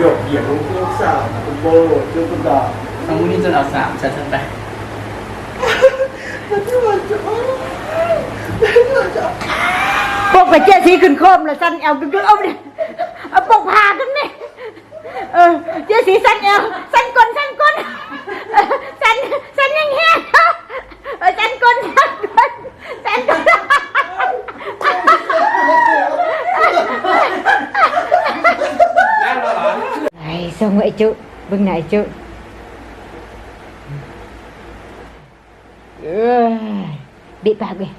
ຍອດຢ້ຽມຂອງເຈົ້າສາວ ໂອ້ ເຈົ້າກໍໄດ້ ສອງມື້ນີ້ເຈົ້າເອົາສາມ ຊັ້ນໄປ ປົກໄປເຈ້ຍສີຂຶ້ນໂຄມ ແລ້ວສັ່ນແອວດຶກໆ ເອົາ ເອົາປົກຜ້າຂຶ້ນນີ້ ເອີ ເຈ້ຍສີສັ່ນແອວ ສັ່ນກົ້ນ ສັ່ນກົ້ນ ເອີ ສັ່ນ ສັ່ນແຮງໆ ເອີ ສັ່ນກົ້ນ ສັ່ນກົ້ນ ສັ່ນກ້ນ ໄອ້ ສົ່ງໄວ້ ໄອ້ຈຸ ເບິ່ງໜ້າ ໄອ້ຈຸ ເອີ ບິດປາກເວີຍ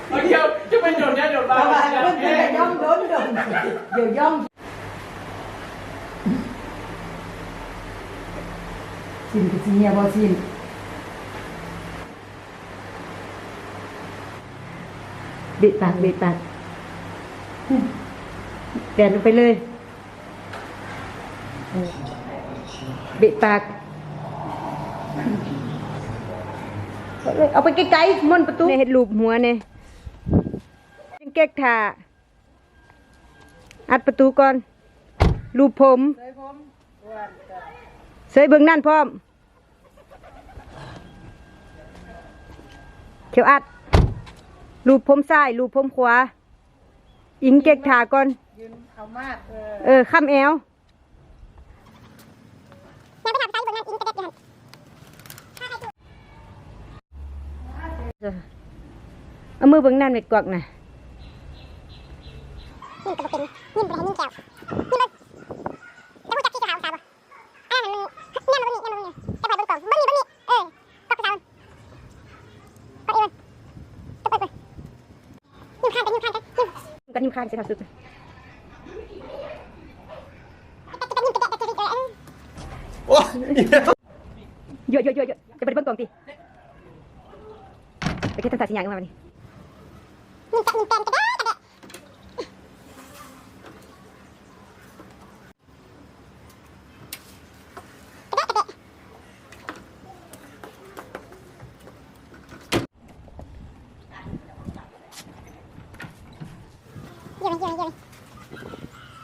ເອົາ ດຽວ ຈະໄປໂດນ ດຽວ ດຽວ ດຽວ ດຽວ ດຽວ ດຽວ ດຽວ ຊີ້ນກໍຊິເຫຍບໍ່ ຊີ້ນ ບິດປາກ ບິດປາກ ແປນລົງໄປເລີຍ ບິດປາກ ເອົາໄປໄກໆ ມ້ວນປະຕູ ເຮັດຮູບຫົວແດ່ ເກັກຖ້າ ອັດປະຕູກ່ອນ ລູບຜົມ ເລີຍຜົມ ອ້ວນ ເຊີຍເບິ່ງນັ້ນພ້ອມ. ຂຽວອັດ ລູບຜົມຊ້າຍ ລູບຜົມຂວາ ອີງເກັກທ່າກ່ອນ ຢືນເອົາມາດ ເອີ ເອີ ຄ້ຳແອວ. ເອົາມືເບິ່ງນັ້ນແມ່ກວັກນະ. ຍິງກໍບໍ່ເປັນ ຍິງບໍ່ໄດ້ຍິງແກ້ວ ຍິງເບິ່ງ ຈະຮູ້ຈັກທີ່ຈະຫາອົງສາບໍ່? ອັນນັ້ນມັນ ແນມມາເບິ່ງນີ້ ແນມມາເບິ່ງນີ້ ຈະໄປເບິ່ງກ້ອງ ເບິ່ງນີ້ ເບິ່ງນີ້ ເອີ ກວັກຜູ້ສາວ ກວັກອີ່ເບິ່ງ ຈະເປີດເບິ່ງ ຍິງຄານກັນ ຍິງຄານກັນ ຍິງກັນ ຍິງຄານໃສ່ໜ້າສຸດ. ໂອ້ຍ ເຍາະໆໆໆ ຈະໄປເບິ່ງກ້ອງຕິ ໄປເຮັດທຳທ່າຊິຍ່າງມາບັດນີ້ ຍິງກະຍິງແປນກະແດະກະແດະ.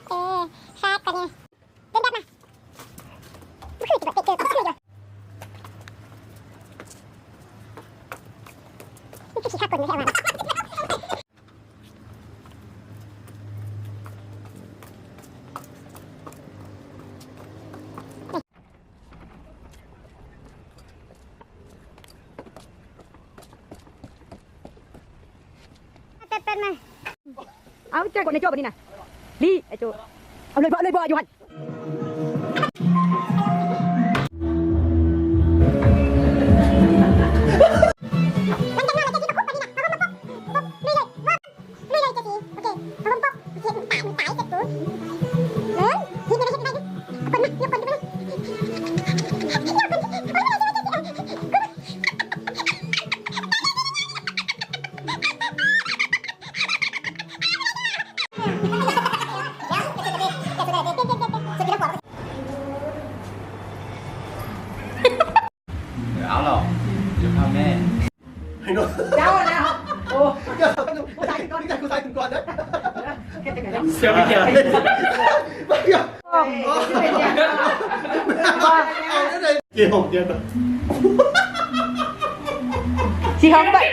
ເອີ ຟາດກ່ອນນີ້ ເດີນແບບມາ ບໍ່ຄືຊິບໍ່ເປັນເດີ ບໍ່ຄືຢູ່ ມັນຄືຂີ້ຄ້າກົນຢູ່ແທ້ວ່າ. ເປັດໆ ມາ ເອົາ ຈັກກົດໃນໂຈ້ບັດນີ້ນະ ລີ້ ໄອ້ໂຈ້ ເອົາເລີຍບໍ່ ເອົາເລີຍບໍ່ ຢູ່ຫັ້ນ. ເອົາຫຼໍ ຢ່າພາແມ່ ໃຫ້ໂດນ ເຈົ້ານະ ໂອ້ ເຈົ້າ ຜູ້ຊາຍຂຶ້ນກ່ອນ ຜູ້ຊາຍຂຶ້ນກ່ອນເດີ ເຈົ້າໄປເກັບ ຊິຫອມບໍ່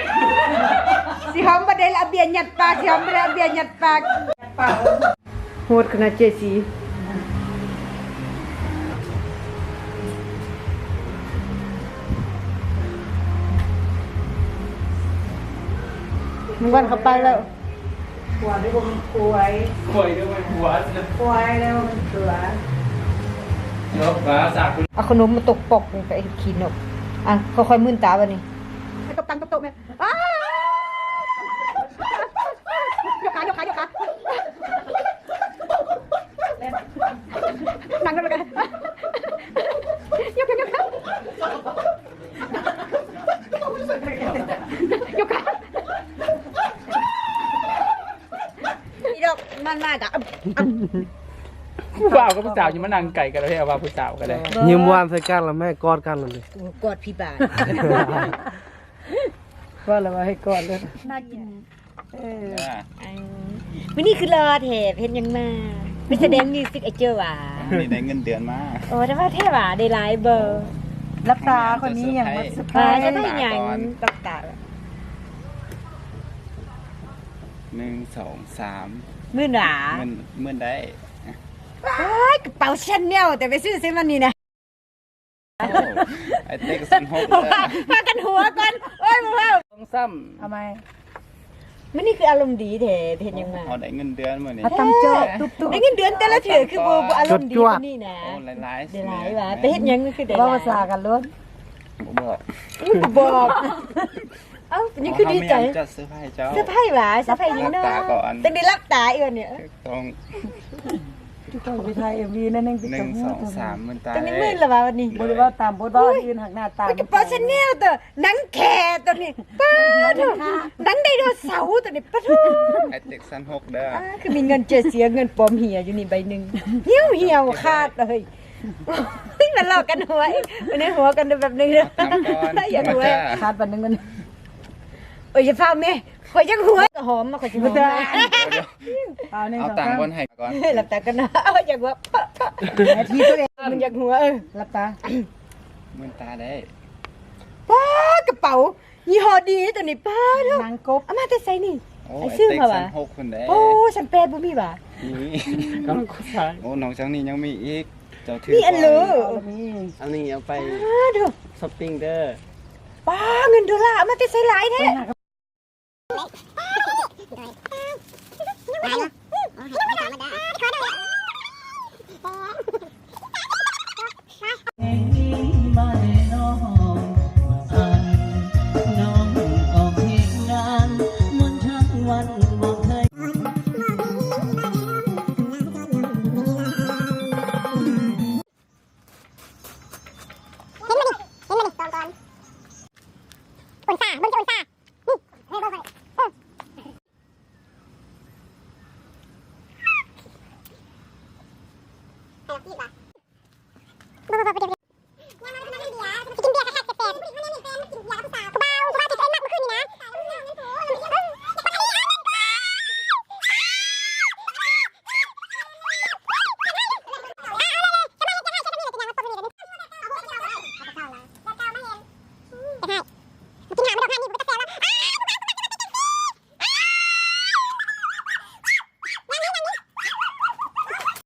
ຊິຫອມບໍ່ໄດ້ລະ ເອົາເບຍຍັດປາກ ຊິຫອມບໍ່ໄດ້ເອົາເບຍຍັດປາກ ໂຫດຂະໜາດເຈຊີ ມັນວັນເຂົ້າໄປແລ້ວ ຂົວໄດ້ບໍ່ແມ່ນຄວາຍ ຄວາຍໄດ້ບໍ່ແມ່ນຄົວ ຄວາຍໄດ້ບໍ່ແມ່ນຄົວ ເອົາຂະໜົມມາຕົກປອກ ໄປຂີ້ນົກ ອ່ະ ຄ່ອຍໆ ມື່ນຕາບັດນີ້ ຕົບຕັງຕົບໂຕະແມ່ ອ້າ ຍົກຂາ ຍົກຂາ ຍົກຂາ ນັ່ງນຳກັນ ຍົກ ຍົກ ຍົກ ຍົກຂາ ອີດອກ ມັນມາກະ ຜູ້ບ່າວກັບຜູ້ສາວ ຢ່າມານັ່ງໄກກັນແທ້ວ່າ ຜູ້ສາວກໍໄດ້ ຍິ້ມຫວານໃສ່ກັນລະແມ່ ກອດກັນລະເລີຍ ໂອ້ ກອດຜີບາດ ວ່າລະວ່າໃຫ້ກອດເລີຍ ໜ້າກິນ ເອີ ມື້ນີ້ຄືຫຼໍ່ແທ້ ເຮັດຫຍັງມາ ໄປສະແດງມິວສິກ ໄອ້ເຈີຫວາ ມື້ນີ້ໄດ້ເງິນເດືອນມາ ໂອ້ ແຕ່ວ່າແທ້ຫວາ ໄດ້ຫຼາຍບໍ່ ຫຼັບຕາ ຂ້ອຍມີຫຍັງມາເຊີໄພ ເຊີໄພຫຍັງ ຫຼັບຕາ ໜຶ່ງ ສອງ ສາມ ໝື່ນຫວາ ໝື່ນ ໝື່ນໄດ້ ປາດ ກະເປົາຊາແນວ ແຕ່ໄປຊື້ໃສ່ມັນນີ້ນະ ໂອ້ ໄອ້ເຕັກຊັ້ນຫົກ ພາກັນຫົວກ່ອນ ໂອ້ຍ ບໍ່ເວົ້າ ສອງຊ້ຳ ເອົາໃໝ່ ມື້ນີ້ຄືອາລົມດີແທ້ ເຮັດຫຍັງມາ ເຮົາໄດ້ເງິນເດືອນມື້ນີ້ ເຮົາຕຳໂຈ້ຕຸບໆ ໄດ້ເງິນເດືອນແຕ່ລະເທື່ອຄືບໍ່ ບໍ່ອາລົມດີປານນີ້ນະ ໂອ້ ຫຼາຍໆ ໄດ້ຫຼາຍຫວາ ໄປເຮັດຫຍັງຄືໄດ້ຫຼາຍ ເວົ້າພາສາກັນໂລດ ບໍ່ບອກ ບໍ່ບອກ ເອົ້າ ຍັງຄືດີໃຈ ເຮົາມີອັນຈະເຊີໄພເຈົ້າ ເຊີໄພຫວາ ເຊີໄພຫຍັງເນາະ ຫຼັບຕາກ່ອນ ຕ້ອງໄດ້ຫຼັບຕາອີກບັດນີ້ ຕ້ອງ ທຸກຄົນໄປຖ່າຍເອັມວີນັ້ນ ໜຶ່ງ ສອງ ສາມ ໝື່ນຕາ ຕ້ອງໄດ້ໝື່ນລະຫວາ ບັດນີ້ ບໍ່ໄດ້ເວົ້າຕາມບົດເວົ້າ ອັນອື່ນຫັ້ນໜ້າຕາ ມັນກະເປົາຊາແນວໂຕ ໜັງແຂ້ໂຕນີ້ ປາໂທ ໜັງໄດໂນເສົາໂຕນີ້ ປາໂທ ໄອ້ເຕັກຊັ້ນຫົກເດີ ຄືມີເງິນເຈເສຍ ເງິນປອມເຫຍຢູ່ນີ້ໃບໜຶ່ງ ຫ່ຽວໆ ຂາດເລີຍ. ມາເລາະກັນຫົວອີກ ມາໃນຫົວກັນແບບໜຶ່ງເດີ ຢາກຫົວ ຂາດບັດໜຶ່ງມັນ ໂອ້ຍ ຢ່າຟ້າວແມ່ ຂ້ອຍຢາກຫົວ ກະຫອມມາ ຂ້ອຍຊິຫອມ ເອົາໜຶ່ງ ເອົາ ສອງ ສາມ ຕັ້ງບ່ອນໃຫ້ກ່ອນ ຫຼັບຕາກັນເນາະ ເອົາ ຢາກຫົວ ແມ່ທີ່ຕົວເອງ ມັນຢາກຫົວ ເອີ ຫຼັບຕາ ມືນຕາໄດ້. ປ້າ ກະເປົາຍີ່ຫໍ້ດີຕົວນີ້ ປ້າເດີ ໜັງກົບ ເອົາມາແຕ່ໃສນີ້? ໂອ້ ອ້າຍຊື້ມາຫວາ? ແສນຫົກພຸ້ນເດ້. ໂອ້ ແສນແປດບໍ່ມີຫວາ? ມີ ກຳລັງໂຄສາຍ. ໂອ້ ນອກຈາກນີ້ຍັງມີອີກ ເຈົ້າຖື ມີອັນເລີ ມີ ອັນນີ້ເອົາໄປ ປ້າເດີ ຊັອບປິງເດີ. ປ້າ ເງິນໂດລາ ເອົາມາແຕ່ໃສຫຼາຍແທ້? ເຫັນບໍ່ນີ້ ເຫັນບໍ່ນີ້ ສອງຕອນ ອົນຊາ ເບິ່ງຊິອົນຊາ ນີ້ ເບິ່ງ ເບິ່ງ ເບິ່ງ ເອີ ໃຫ້ລອງກິນວ່າ ບໍ່ ບໍ່ ບໍ່ ບໍ່ ຊິກິນເບຍຄັກໆແຊບໆ ຜູ້ບ່າວ ຜູ້ບ່າວທີ່ເອີ້ນມາມື້ຄືນນີ້ນະ.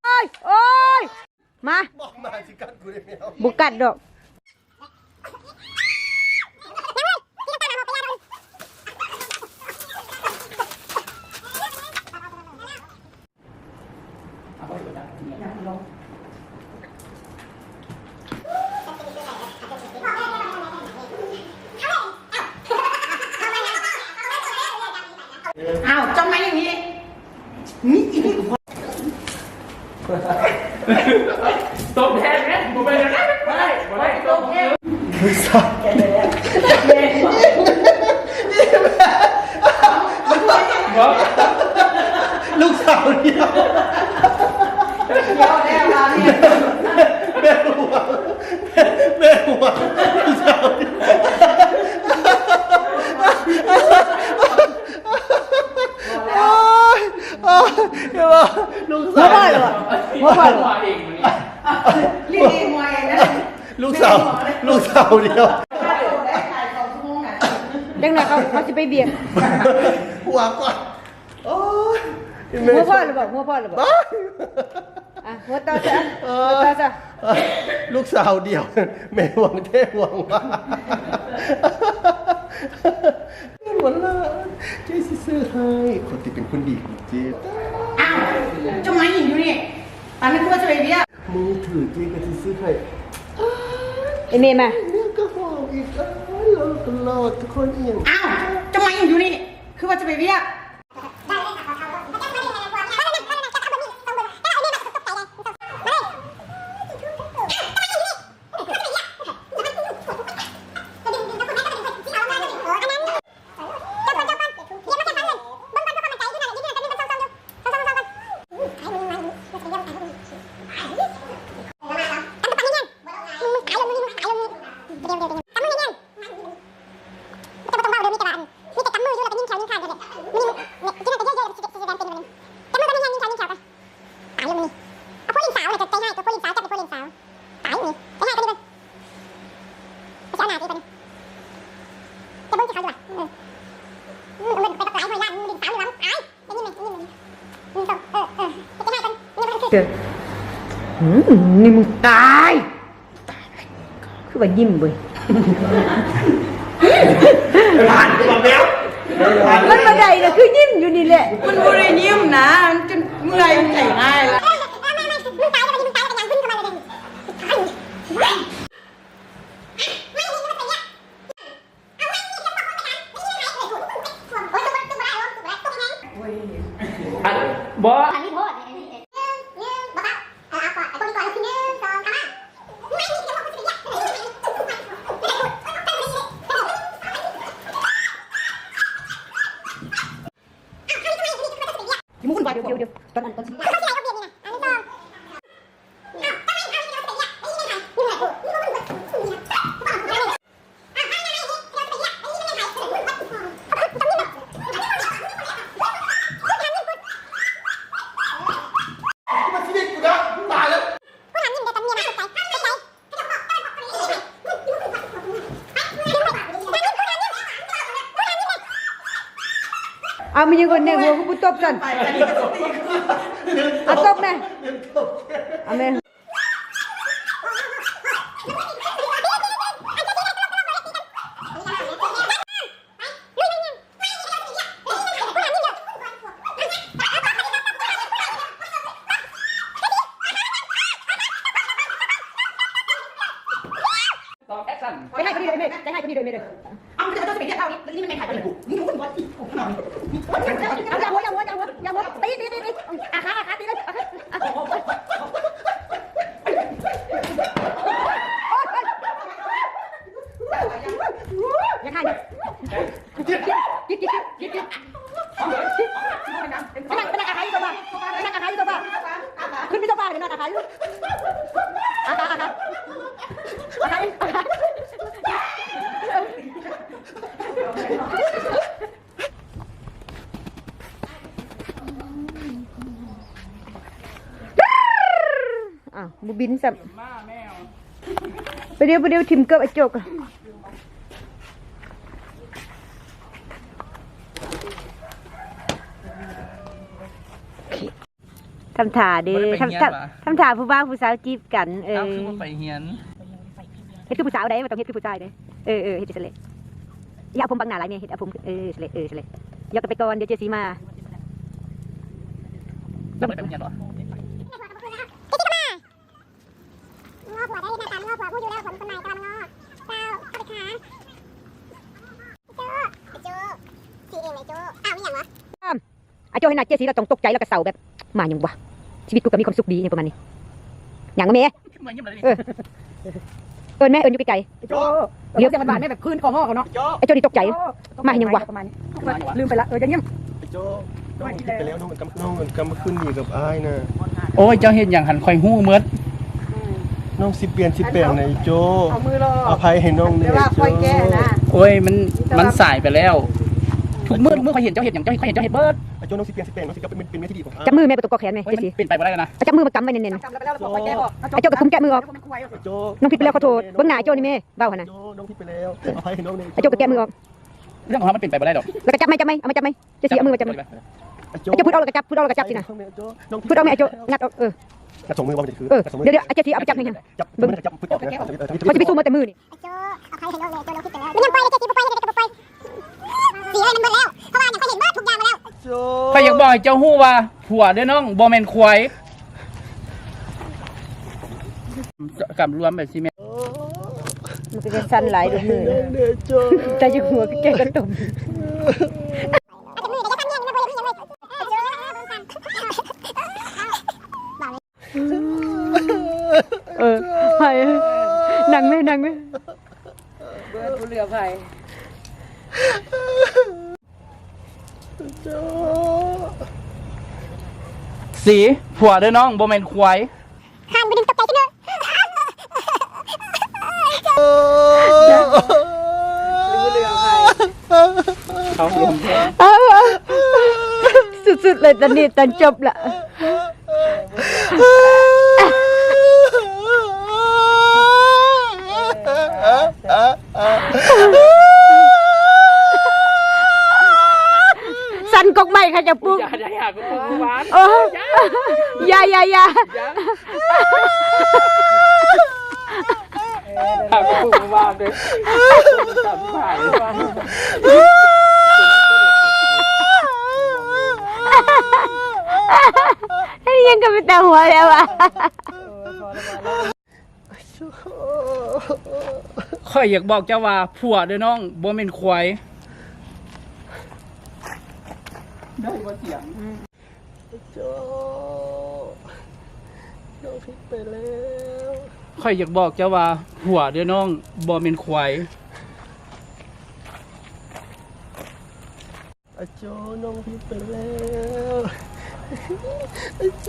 ໂອ້ຍ ໂອ້ຍ ມາ ບໍ່ມາຊິກັດກູເດ້ແມວ ບໍ່ກັດດອກ. ອ້າວ ຈ້ອງມາຢ່າງນີ້ ນີ້ອີກ ຕົບແທນແມ່ນ ບໍ່ໄປແລ້ວນະ ບໍ່ໄດ້ ບໍ່ໄດ້ຕົບແທນ ລູກສາວ ລູກສາວດຽວ ດຽວແລ້ວລະນີ້ ແມ່ຫົວ ແມ່ຫົວ ລູກສາວດຽວ ໂອ້ຍ ໂອ້ຍ ເຫັນບໍ່ ລູກສາວ ຫົວບໍ່ ຫົວບໍ່ ລູກສາວ ລູກສາວດຽວ ຈັກໜ່ອຍເຂົາ ເຂົາຊິໄປວຽກ ຫົວກ່ອນ ໂອ້ຍ ຫົວພໍ້ຫຼືບໍ່ ຫົວພໍ້ຫຼືບໍ່? ອ່ະ ຫົວຕໍ່ຊະ ເອີ ຫົວຕໍ່ຊະ ລູກສາວດຽວ ແມ່ຫວງແທ້ຫວງວ່າ ຫົວຫຼ້າ ເຈ້ຊິຊື້ໃຫ້ ຂ້ອຍຕິເປັນຄົນດີຂອງເຈ້. ອ້າວ ເຈົ້າມາຫຍັງຢູ່ນີ້? ປານນັ້ນຄືວ່າຈະໄປວຽກ. ມືຖືເຈ້ກະຊິຊື້ໃຫ້. ເອີ ເມມາ ແລ້ວກະຫອມອີກ. ເອີ ເລີດຕະຫຼອດທຸກຄົນອີ່ຫຍັງ. ອ້າວ ເຈົ້າມາຫຍັງຢູ່ນີ້? ຄືວ່າຈະໄປວຽກ. ຕາຍມື້ນີ້ ເອົາພວກຫຼິ້ນສາວນະ ໃຈຮ້າຍ ເອົາພວກຫຼິ້ນສາວ ຈັບໃຫ້ພວກຫຼິ້ນສາວ ຕາຍມື້ນີ້ ໄປຫາຕົວນີ້ເບິ່ງ ໄປຊິເອົາໜ້າຕົວນີ້ ຈະເບິ່ງຊິເຂົາຢູ່ວ່າ ເອີ ອືມ ເອົາເງິນໄປບັກຫຼາຍຮ້ອຍລ້ານ ຫຼິ້ນສາວນີ້ວ່າ ຕາຍ ໄດ້ຍິນໄໝ ໄດ້ຍິນໄໝ ໜຶ່ງ ສອງ ເອີ ເອີ ໄປໃຫ້ເພິ່ນ ຍັງບໍ່ທັນ ອືມ ນີ້ມຶງຕາຍ ຄືວ່າຍິ້ມເວີຍ ຜ່ານຕົວແມວ ມັນບໍ່ໄດ້ນະ ຄືຍິ້ມຢູ່ນີ້ແຫຼະ ມັນບໍ່ໄດ້ຍິ້ມນະ ມັນຈົນເມື່ອຍ ໃຈຮ້າຍລະ. ອັນ ບໍ່ ອັນນີ້ໂພດ ໜຶ່ງ ໜຶ່ງ ບໍ່ເອົາ ເອົາ ເອົາຕົວນີ້ກ່ອນ ໜຶ່ງ ສອງ ເອົາມາ. ມັນຊິເຮັດກູດາ ຕາຍແລ້ວ. ເອົາ ມີຫຍັງກ່ອນແນ່ ຫົວຄືບໍ່ຕົບຊັ້ນ ເອົາຕົບແມ່ ເອົາແມ່. ສອງ ແອັກຊັນ ໃຈຮ້າຍກວ່ານີ້ເດີ ໃຈຮ້າຍກວ່ານີ້ເດີ ເອີ ເອົາ ມັນຈະເຈົ້າຊິໄປຮຽກເຮົານີ້ ນີ້ມັນແມ່ນໃຜບໍ່ນີ້ ຢ່າຫົວ ຢ່າຫົວ ຢ່າຫົວ ຢ່າຫົວ ຕີ ຕີ ຕີ ຕີ ອາຄາ ອາຄາ ຕີເລີຍ ອາຄາ ຢ່າຖ່າຍ ກິດ ກິດ ກິດ ກິດ ກິດ ໄປນັ່ງ ໄປນັ່ງອາຄາຢູ່ໂຊຟາ ໄປນັ່ງອາຄາຢູ່ໂຊຟາ ຂຶ້ນໄປໂຊຟາ ໄປນອນອາຄາຢູ່ ອາຄາ ອາຄາ ອາຄາ ອາຄາ. ອ້າວ ບໍ່ບິນຊ້ຳ ໄປດຽວ ໄປດຽວ ຖິ້ມເກີບໄອ້ໂຈກ. ທຳທ່າເດ້ ບໍ່ໄດ້ໄປຮຽນຫວາ? ທຳ ທຳທ່າຜູ້ບ່າວຜູ້ສາວຈີບກັນ ເອີ ອ້າວ ຄືບໍ່ໄປຮຽນ? ເຮັດຄືຜູ້ສາວໃດ ບໍ່ຕ້ອງເຮັດຄືຜູ້ຊາຍເດ້ ເອີ ເອີ ເຮັດຈັ່ງຊັ້ນແຫຼະ ຢ່າເອົາຜົມບັງໜ້າຫຼາຍແມ່ ເຮັດເອົາຜົມ ເອີ ຊັ້ນແຫຼະ ເອີ ຊັ້ນແຫຼະ ຢອກກັນໄປກ່ອນ ດຽວເຈຊີມາ ແລ້ວບໍ່ໄດ້ໄປໂຮງຮຽນຫວາ? ງໍ້ຜົວໄດ້ ໜ້າຕາງໍ້ຜົວ ຮູ້ຢູ່ແລ້ວຜົມຄົນໃໝ່ ແຕ່ວ່າງໍ້ ເຈົ້າ ເຂົ້າໄປຄ້າງ ໂຈ້ ໂຈ້ ຊີເອງ ໄອ້ໂຈ້ ອ້າວ ມີຫຍັງຫວາ? ອາໂຈເຫັນໜ້າເຈສີແລ້ວຕ້ອງຕົກໃຈ ແລ້ວກໍເສົ້າແບບ ມາຫຍັງຫວາ? ຊີວິດກູກໍມີຄວາມສຸກດີ ຫຍັງປະມານນີ້ ຫຍັງແມ່ ເອີ ເອີ້ນແມ່ ເອີ້ນຢູ່ໄກໆ ໂຈ້ ລຽວ ສຽງຫວານໆ ແມ່ແບບຄືນຄອງຫໍເຂົາເນາະ ໄອ້ໂຈ້ນີ້ຕົກໃຈ ມາຫຍັງຫວາ? ລືມໄປລະ ເອີ ຢ່າງຽມ ໄອ້ໂຈ້ ນ້ອງຜິດໄປແລ້ວ ນ້ອງກຳ ນ້ອງກຳມາຄືນດີກັບອ້າຍນະ ໂອ້ຍ ເຈົ້າເຮັດຫຍັງຫັ້ນ ຂ້ອຍຮູ້ໝົດ ນ້ອງຊິປ່ຽນຊິແປງນະ ໄອ້ໂຈ້ ເອົາມືລອກ ອະໄພໃຫ້ນ້ອງແດ່ ໂອ້ຍ ມັນ ມັນສາຍໄປແລ້ວ ທຸກມື້ ທຸກມື້ຂ້ອຍເຫັນເຈົ້າເຮັດຫຍັງ ເຈົ້າເຮັດ ຂ້ອຍເຫັນເຈົ້າເຮັດເບິດ ໄອ້ໂຈ້ ນ້ອງຊິປ່ຽນຊິແປງ ນ້ອງຊິກັບໄປເປັນ ເປັນແມ່ທີ່ດີຂອງອ້າຍ ຈັບມືແມ່ ບໍ່ຕ້ອງກໍແຂນແມ່ ໂອ້ຍ ເຈສີ ມັນເປັນໄປບໍ່ໄດ້ແລ້ວນະ ເອົາຈັບມືມາກຳໄວ້ແໜ້ນໆ ໄອ້ໂຈ້ກໍກຸມແກະມືອອກ ໄອ້ໂຈ້ ນ້ອງຜິດໄປແລ້ວ ຂໍໂທດ ເບິ່ງໜ້າໄອ້ໂຈ້ນີ້ແມ່ ເວົ້າຫັ້ນນະ ໄອ້ໂຈ້ ນ້ອງຜິດໄປແລ້ວ ອະໄພໃຫ້ນ້ອງແດ່ ໄອ້ໂຈ້ກໍແກະມືອອກ ເລື່ອງຂອງເຮົາມັນເປັນໄປບໍ່ໄດ້ດອກ ແລ້ວກໍຈັບໄມ້ ຈັບໄມ້ ເອົາມາຈັບໄມ້ ເຈສີ ເອົາມືມາຈັບໄມ້ ໄອ້ໂຈ້ ໄອ້ໂຈ້ ພຸດອອກແລ້ວກໍຈັບ ພຸດອອກແລ້ວກໍຈັບ ຊີ້ນະ ໄອ້ໂຈ້ ນ້ອງຜິດ ພຸດອອກແມ່ ໄອ້ໂຈ້ ໄປແລ້ວ ງັດອອກ ເອີ ກັບສອງມືວ່າມັນຈະຄື ເອີ ເອີ ກັບສອງມື ດຽວໆ ໄອ້ເຈສີ ເອົາໄປຈັບແຮງໆ ຈັບ ເບິ່ງ ມັນຈະຈັບ ພຸດອອກ ເອົາ ເອົາ ເອົາ ເຂົາຊິໄປສູ້ໝົດແຕ່ມືນີ້ ໄອ້ໂຈ້ ອະໄພໃຫ້ນ້ອງແດ່ ໂຈ້ ນ້ອງຜິດໄປແລ້ວ ມັນຍັງປ່ອຍເດ້ ເຈສີ ບໍ່ປ່ອຍ ເດ ກໍບໍ່ປ່ອຍ ເສຍໃຫ້ມັນເບິດແລ້ວ ເພາະວ່າຫຍັງ ຂ້ອຍເຫັນເບິດທຸກຢ່າງມາແລ້ວ ໂຈ້ ຂ້ອຍຢາກບອກໃຫ້ເຈົ້າຮູ້ວ່າ ຜົວເດີ້ນ້ອງ ບໍ່ແມ່ນຄວາຍ ກຳລວມແບບຊີ້ແມ່ນ ມັນກໍຈະສັ່ນຫຼາຍເດ້ ມື ແຕ່ຢູ່ຫົວກໍແກ່ກໍຕົມ ເອີ ໃຜ ນັ່ງແມ່ ນັ່ງແມ່ ເບິດ ບໍ່ເຫຼືອໃຜ ສີ ຜົວເດີ້ນ້ອງ ບໍ່ແມ່ນຄວາຍ ຫັ້ນ ບໍ່ໄດ້ຕົກໃຈຊັ້ນເດີ ເອົາລົມແທ້ ສຸດໆເລີຍ ຕອນນີ້ຕອນຈົບລະ ສັ່ນກົກໄມ້ເຂົາເຈົ້າປຸກ ຢ່າ ຢ່າ ຢ່າ ໂອ້ ຢ່າ ຢ່າ ຢ່າ ຢ່າ ຫາກະປຸກເມື່ອວານເດ້ ເຮັດຫຍັງກໍເປັນຕາຫົວແທ້ວະ ຂ້ອຍຢາກບອກເຈົ້າວ່າ ຜົວເດີ້ນ້ອງ ບໍ່ແມ່ນຄວາຍ ໄດ້ບໍ່ສຽງ? ໂຈ້ ນ້ອງຜິດໄປແລ້ວ ຂ້ອຍຢາກບອກເຈົ້າວ່າ ຜົວເດີ້ນ້ອງ ບໍ່ແມ່ນຄວາຍ ອາໂຈ ນ້ອງຜິດໄປແລ້ວ ອາໂຈ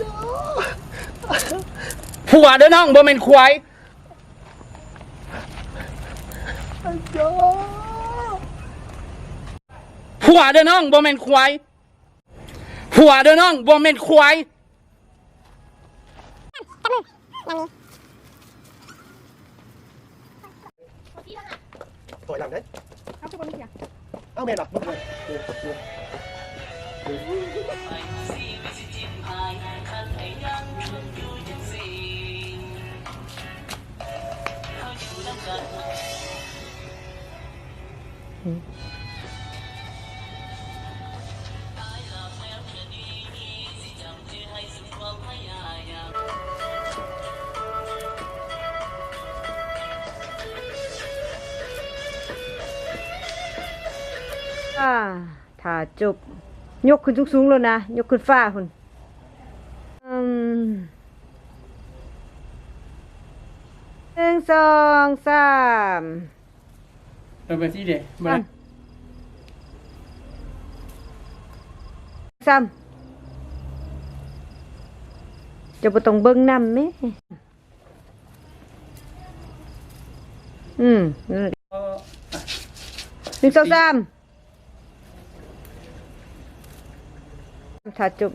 ຜົວເດີ້ນ້ອງ ບໍ່ແມ່ນຄວາຍ ອາໂຈ ຜົວເດີ້ນ້ອງ ບໍ່ແມ່ນຄວາຍ ຜົວເດີ້ນ້ອງ ບໍ່ແມ່ນຄວາຍ ຈັບມື ຢ່າງນີ້ ຖອຍຫຼັງເດ້ ເອົາ ຄືບໍ່ມີສຽງ ເອົາ ແມ່ນລະ ບໍ່ເຄີຍ ອ່າ ຖ້າຈົບ ຍົກຂຶ້ນສູງໆໂລດນະ ຍົກຂຶ້ນຟ້າພຸ້ນ. ອືມ ໜຶ່ງ ສອງ ສາມ ເອົາໄປຊີ້ເດ ມາ ສາມ ເຈົ້າບໍ່ຕ້ອງເບິ່ງນຳແມ. ອືມ ນັ້ນແຫຼະ ເອີ ໜຶ່ງ ສອງ ສາມ ຖ້າຈົບ.